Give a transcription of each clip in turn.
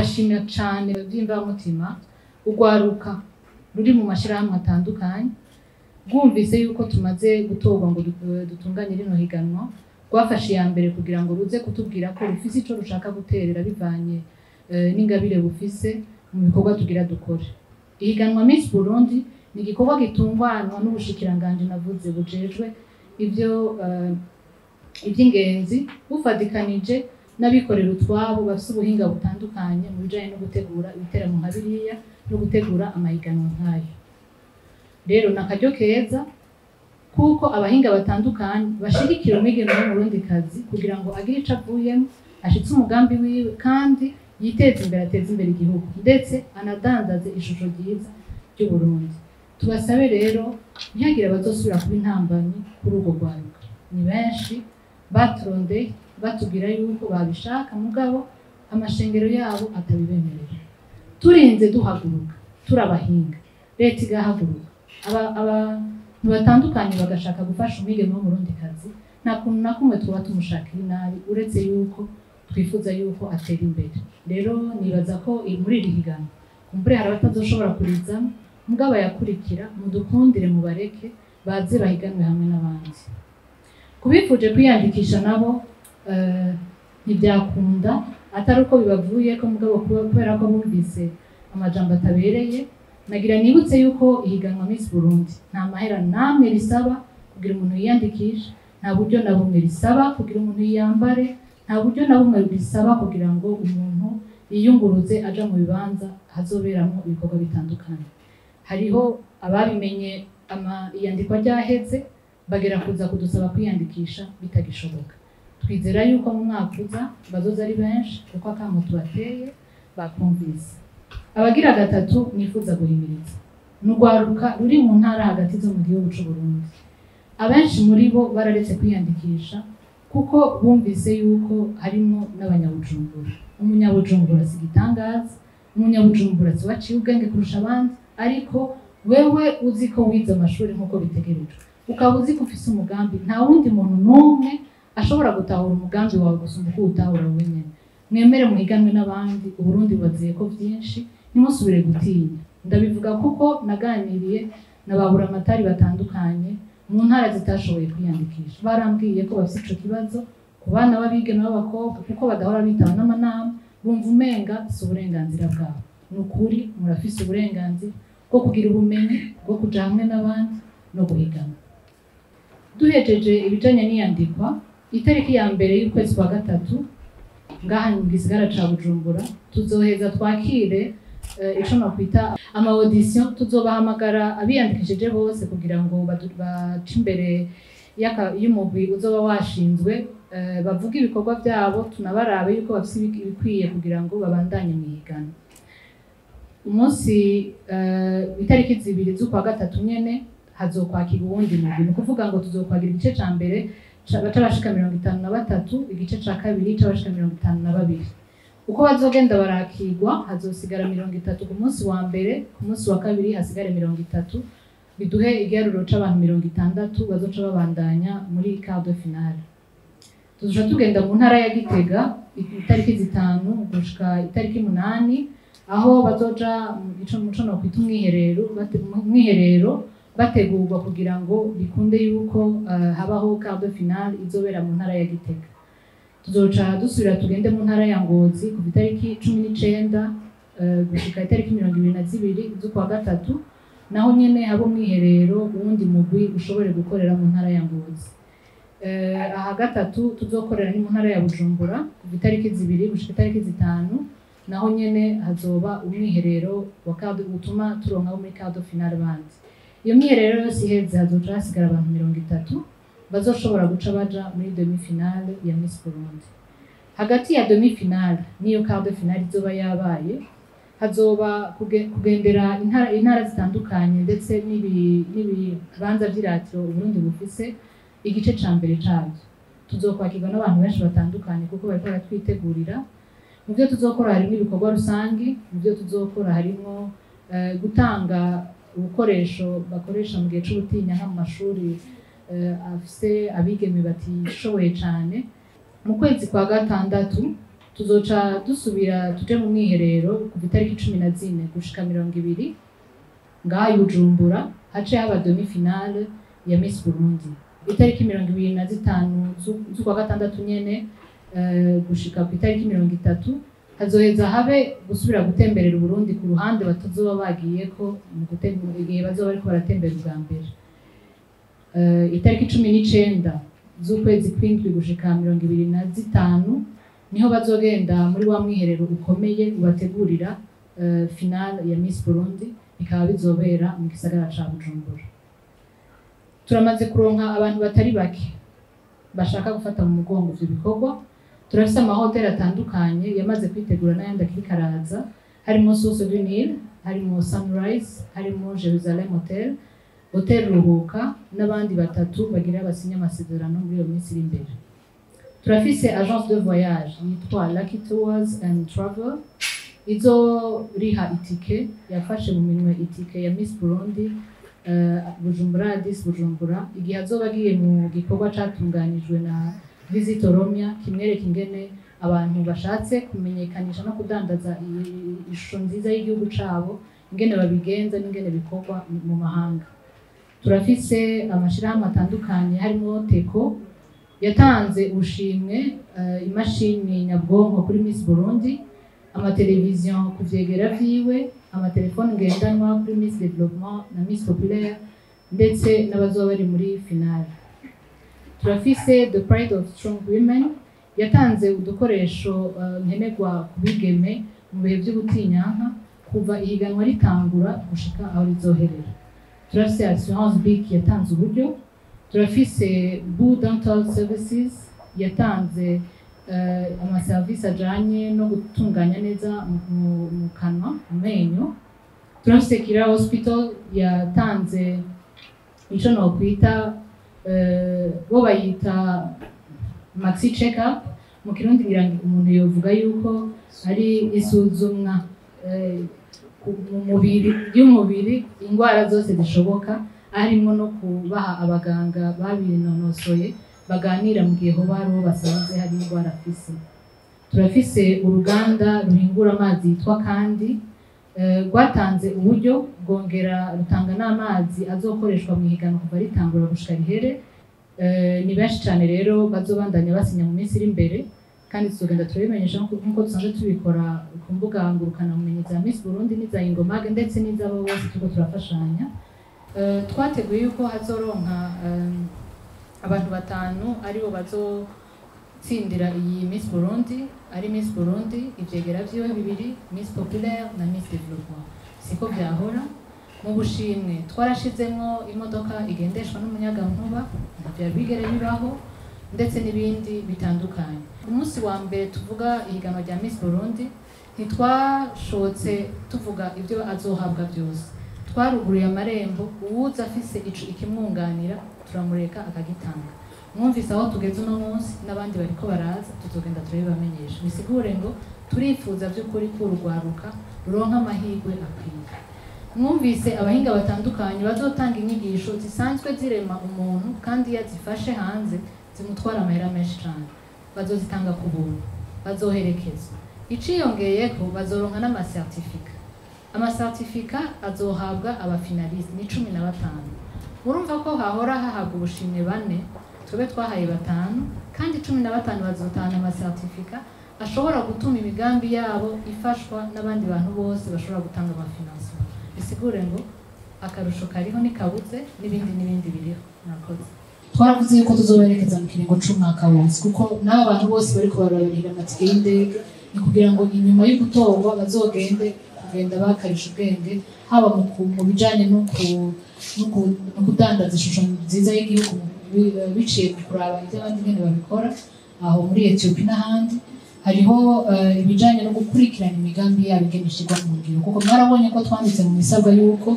Ndashimira cane by'imvamutima urwaruka ruri mu mashirahamwe atandukanye rwumvise yuko tumaze gutorwa ngo dutunganye rino higanwa, rwafashe iya mbere kugira ngo ruze kutubwira ko rufise ico rushaka guterera bivanye n'ingabire bufise mu bikorwa tugira dukore. Ihiganwa Miss Burundi ni igikorwa gitunganywa n'ubushikiranganji navuze bujejwe ivyo iby'ingenzi, bufatikanije n'abikorera utwabo bafise ubuhinga butandukanye mu bijanye no gutegura ibiteramo nka biriya no gutegura amahiganwa nk'ayo. Rero ni akaryo keza kuko abahinga batandukanye bashigikira umwigeme w'umurundikazi kugira ngo agire ico avuyemo, ashitse umugambi wiwe kandi yiteze imbere, ateze imbere igihugu, ndetse anadandaze ishusho ryiza ry'Uburundi. Tubasabe rero ntihagire abazosubira kuba intambamyi kuri urwo rwaruka. Ni benshi baturondeye batubwira yuko babishaka, mugabo amashengero yabo atabibemerera. Turinze duhaguruka turabahinga, leta igahaguruka, abantu batandukanye bagashaka gufasha umwigeme w'umurundikazi, nta kuntu na kumwe tuba tumushakira inabi uretse yuko twifuza yuko atera imbere. Rero nibaza ko muri iri higanwa kumbure hari abatazoshobora kurizamo, mugabo abayakurikira mudukundire mubareke baze bahiganwe hamwe n'abandi. Kubifuje kwiyandikisha nabo ntibyakunda, atari uko bibavuye ko, mugabo kubera ko bumvise amajambo atabereye. Nagira nibutse yuko ihiganwa Miss Burundi nta mahera namwe risaba kugira umuntu yiyandikishe, nta buryo na bumwe risaba kugira umuntu yiyambare, nta buryo na bumwe risaba kugira ngo umuntu yiyunguruze aja mu bibanza hazoberamo ibikorwa bitandukanye. Hariho ababimenye iyandikwa ryaheze, bagera kuza kudusaba kwiyandikisha bitagishoboka. Twizera yuko mu mwaka uza bazoza ari benshi kuko akamo tubateye bakumvise. Abagira gatatu nifuza guhimiriza ni urwaruka ruri mu ntara hagati zo mu gihugu c'u Burundi. Abenshi muri bo bararetse kwiyandikisha kuko bumvise yuko harimo n'abanyabujumbura. Umunyabujumbura si igitangaza, umunyabujumbura si waciye ubwenge kurusha abandi, ariko wewe uzi ko wize amashuri nk'uko bitegerejwe, ukaba uzi ko ufise umugambi, nta wundi muntu n'umwe ashobora gutahura umugambi wawe gusumba uko uwutahura wowe nyene. Mwemere muhiganwe n'abandi, Uburundi bubaziye ko vyinshi, ntimusubire gutinya. Ndabivuga kuko naganiriye na ba buramatari batandukanye mu ntara zitashoboye kwiyandikisha, barambwiye ko bafise ico kibazo ku bana b'abigeme b'abakobwa kuko badahora bitaba n'amanama, bumva umenga si uburenganzira bwabo. Ni ukuri murafise uburenganzira bwo kugira ubumenyi, bwo kuja hamwe n'abandi no guhiganwa. Duhejeje ibijanye n'iyandikwa, itariki ya mbere y'ukwezi kwa gatatu ngaha mu gisagara ca Bujumbura tuzoheza twakire ico nokwita ama audition. Tuzobahamagara abiyandikishije bose kugira ngo bace imbere y'umugwi uzoba washinzwe, bavuge ibikorwa vyabo, tunabarabe yuko bafise ibikwiye kugira ngo babandanye mu ihiganwa. Umunsi itariki 2 z'ukwa gatatu nyene hazokwakira uwundi mugwi, ni ukuvuga ngo tuzokwagira igice ca mbere c'abashika 53, igice ca kabiri c'abashika 52. Uko bazogenda barakirwa, hazosigara 30 ku munsi wa mbere, ku munsi wa kabiri hasigare 30, biduhe igiharuro c'abantu 60 bazoca babandanya muri quart de finale. Tuzoca tugenda mu ntara ya Gitega itariki 5 gushika itariki 8, aho bazoja ico muco no kwita umwiherero bategurwa kugira ngo bikunde yuko habaho quart de finale izobera mu ntara ya Gitega. Tuzoca dusubira tugende mu ntara ya Ngozi kuva itariki 19 gushika itariki 22 z'ukwa gatatu, naho nyene haba umwiherero uwundi mugwi ushobore gukorera mu ntara ya Ngozi. Aha gatatu tuzokorera ni mu ntara ya Bujumbura kuva itariki 2 gushika itariki 5, naho nyene hazoba umwiherero wa quart utuma turonka muri quart de finale bandi. Iyo mwiherero yose iheze hazoca hasigara abantu 30 bazoshobora guca baja muri demi finale ya Miss Burundi. Hagati ya demi finale n'iyo quart de finale izoba yabaye, hazoba kugendera intara zitandukanye ndetse n'ibibanza vy'iratiro Uburundi bufise igice ca mbere cavyo. Tuzokwakirwa n'abantu benshi batandukanye kuko bariko baratwitegurira. Mu vyo tuzokora harimwo ibikorwa rusangi, mu vyo tuzokora harimwo gutanga ubukoresho bakoresha mu gihe c'ubutinya nka mu mashuri afise abigeme batishoboye cane. Mu kwezi kwa gatandatu Tuzoca dusubira tuje mu mwiherero kuva itariki 14 gushika 20 ngaha i Bujumbura, hace haba demi finale ya Miss Burundi. Itariki 25 z'ukwa gatandatu nyene gushika ku itariki 30 hazoheza habe gusubira gutemberera Burundi ku ruhande batazoba bagiyeko mu gutegura igihe bazoba bariko baratembera ubwa mbere. Itariki 19 z'ukwezi kw'indwi gushika 25 niho bazogenda muri wa mwiherero ukomeye ubategurira finale ya Miss Burundi, bikaba bizobera mu gisagara ca Bujumbura. Turamaze kuronka abantu batari bake bashaka gufata mu mugongo ivyo bikorwa. Turafise amahoteli atandukanye yamaze kwitegura n'ayandi akiri karaza, harimo Source du Nil, harimo Sunrise, harimo Jerusalem Hotel, Hotel Ruhuka n'abandi batatu bagira basinye amasezerano muri iyo minsi iri imbere. Turafise agence de voyage yitwa Lucky Tours and Travel izoriha itike, yafashe mu minwe itike ya Miss Burundi Bujumbura Addis Bujumbura igihe azoba agiye mu gikorwa catunganijwe na Visit Oromia, kimwereka ingene abantu bashatse kumenyekanisha no kudandaza ishusho nziza y'igihugu cabo, ingene babigenza n'ingene bikorwa mu mahanga. Turafise amashirahamwe atandukanye harimo Teko yatanze ubushimwe imashini nyabwonko kuri Miss Burundi, amateleviziyo ku vyegera vyiwe, amatelefone ngendanwa kuri Miss Development na Miss Populaire ndetse n'abazoba bari muri finale. Turafise The Pride of Strong Women yatanze udukoresho nkenerwa ku bigeme mu bihe vy'ubutinyanka kuva ihiganwa ritangura gushika aho rizoherera. Turafise Assurance Bic yatanze uburyo. Turafise Boo Dental Services yatanze amaserivisi ajanye no gutunganya neza mu kanwa, mu menyo. Turafise Kira Hospital yatanze ico nokwita bo bayita maxi check up mu Kirundi, ngira ngo umuntu yovuga yuko ari isuzumwa mu mubiri ry'umubiri ingwara zose zishoboka, harimo no kubaha abaganga babinonosoye baganira mu gihe hoba hariho basanze hari indwara afise. Turafise uruganda ruhingura amazi yitwa Kandi rwatanze uburyo rwongera rutanga n'amazi azokoreshwa mu ihiganwa kuva ritangura gushika rihere. Ni benshi cyane rero bazobandanya basinya mu minsi iri imbere, kandi tuzogenda turabimenyesha nk'uko dusanzwe tubikora ku mbuga ngurukanabumenyi za Miss Burundi n'iza Ingomag ndetse n'iz'abo bose turiko turafashanya. Twateguye yuko hazoronka abantu batanu aribo bazotsindira iyi Miss Burundi, ari Miss Burundi, ivyegera vyiwe bibiri, Miss Populaire na Miss Development. Siko vyahora. Mu bushimwe twarashizemwo imodoka igendeshwa n'umuyagankuba, ntivyari bigere bibaho, ndetse n'ibindi bitandukanye. Umunsi wa mbere tuvuga ihiganwa rya Miss Burundi ntitwashotse tuvuga ibyo azohabwa byose, twaruguruye amarembo, uwuza afise ico ikimwunganira turamureka akagitanga. Mwumvise aho tugeze uno munsi n'abandi bariko baraza, tuzogenda turabibamenyesha. Bisigure ngo turifuza by'ukuri ko urugwaruka ruronka amahirwe akwiye. Mwumvise abahinga batandukanye bazotanga inyigisho zisanzwe zirema umuntu, kandi iyo azifashe hanze zimutwara amahera menshi cane, bazozitanga ku buntu, bazoherekezwa. Iciyongeyeko bazoronka n'amasertifika. Amasertifika azohabwa abafinaliste ni 15. Murumva ko hahora hahabwa ubushimwe bane, twebwe twahaye 5, kandi 15 bazotahana amasertifika ashobora gutuma imigambi yabo ifashwa n'abandi bantu bose bashobora gutanga amafinancement. Bisigure ngo akarusho kariho nikabuze, n'ibindi n'ibindi biriho. Murakoze. Twaravuze yuko tuzoberekeza mu kiringo c'umwaka wose, kuko n'aba bantu bose bariko barabarihira amatike y'indege ni kugira ngo inyuma yo gutorwa bazogende kugenda bakarisha ubwenge, haba mu bijanye no kudandaza ishusho nziza y'igihugu biciye ku kuraba ibyo abandi ngene babikora aho muri Ethiopia n'ahandi. Hariho ibijanye no gukurikirana imigambi yabo ingene ishirwa mu ngiro, kuko mwarabonye ko twanditse mu misabwa yuko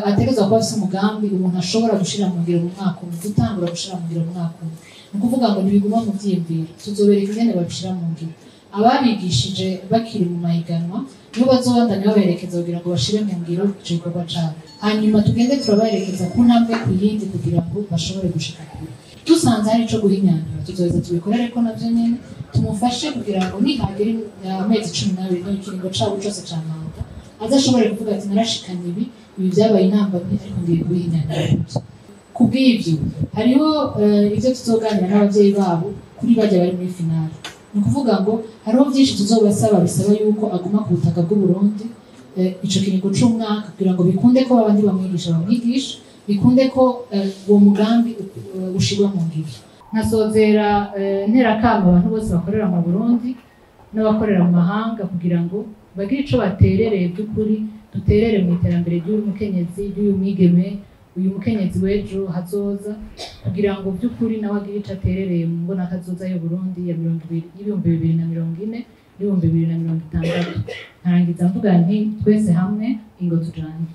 ategerezwa kuba afise umugambi umuntu ashobora gushira mu ngiro mu mwaka umwe, gutangura gushira mu ngiro mu mwaka umwe. Ni ukuvuga ngo ntibiguma mu vyiyumviro, tuzobereka ingene babishira mu ngiro. Ababigishije bakiri mu mahiganwa nibo bazobandanya baberekeza kugira ngo bashire mu ngiro ico gikorwa cabo, hanyuma tugende turabaherekeza ku ntambwe ku yindi kugira ngo bashobore gushika kure. Dusanze hari ico guhinyanyura, tuzoheza tubikorere ko navyo nyene tumufashe kugira ngo nihagera amezi 12 n'ikiringo cabo cose ca manda, aze ashobore kuvuga ati: "Narashikanye ibi, ibi vyabaye intambamyi, ariko ngiye kubihinyanyura." Kubw'ivyo hariho ivyo tuzoganira n'abavyeyi babo kuri barya bari muri finale. Ni ukuvuga ngo hariho vyinshi tuzobasaba bisaba yuko aguma ku butaka bw'u Burundi ico kiringo c'umwaka, kugira ngo bikunde ko babandi bamwigisha, bikunde ko uwo mugambi ushirwa mu ngiro. Nkasozera ntera akamo abantu bose bakorera mu Burundi n'abakorera mu mahanga kugira ngo bagire ico baterereye. By'ukuri duterere mu iterambere ry'uyu mukenyezi, ry'uyu mwigeme, uyu mukenyezi w'ejo hazoza, kugira ngo by'ukuri nawe agire ico aterereye mu mbona kazoza y'u Burundi ya 20, y'2040 n'2060. Nkarangiza mvuga nti: twese hamwe, ingo tujane.